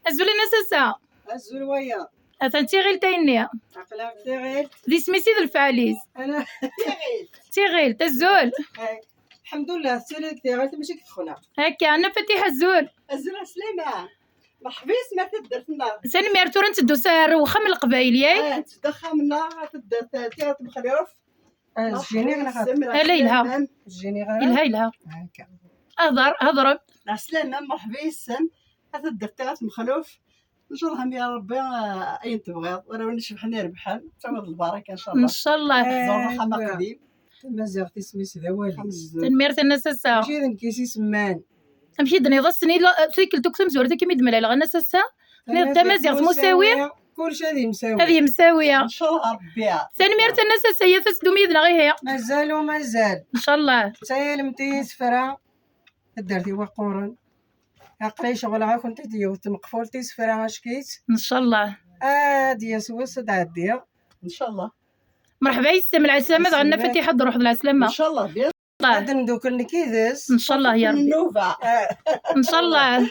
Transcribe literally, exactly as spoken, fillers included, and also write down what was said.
Azul a Nna Sasa. Azul waya. Atan d tiɣilt ayenni. Aql-aɣ d tiɣilt. D isem-is i d lefɛal-is. Ana tiɣilt. Tiɣilt, azul. Lḥemdullah, tettili deg tiɣilt, mačči deg texna. Akka, Nna Fatiḥa, azul. Azul a Slama. Merḥba yes-m ar taddart-nneɣ. Tanemmirt, tura nteddu s ar wexxam n Leqbayel, yak? Ah, nteddu axxam-nneɣ, ar taddart, tiɣilt Mexluf. Ah, Merḥba zgini neɣ yes-m, ala, yelha. Zgini ɣer yelha, yelha. Akka. Hder, hedrem. Lɛeslama, merḥba yes-m. Ar taddart tiɣilt Mexluf. Ncallah am ya Rebbi, ah, ayen tebɣiḍ. Wala win icebḥen irebḥen. Tawiḍ lbaraka, ncallah. Ncallah. Tẓur axxam aqdim. Tamaziɣt isem-is d awal-is. Tanemmirt a Nna Sasa. Mačči d nekk i s-isemman. Amek i d-tenniḍ ass-nni, la, tikkelt akk tamezwarut akken i d-mlaleɣ a Nna Sasa? Tenniḍ tamaziɣt musawi. Kullec ad yemsawi. Ad yemsawi. Ncallah Rebbi. Tanemmirt a Nna Sasa, yat-as ddum yid-neɣ ihi. Mazal u mazal. Ncallah. Ttayalemt-iyi isefra. Taddart-iw iqquren. Aql-i ceɣleɣ-akent-id yiwet tmeqfult isefra acek-itt. Ncallah. Ad d-yas wass ad ɛeddiɣ. Ncallah. Merḥba yes-m, lɛeslama, dɣa Nna Fatiḥa ad d-truḥ d lɛeslama. Ncallah. Ad ndukkel nekk yid-s. Ncallah ya Rebbi. Nnuba. Ncallah.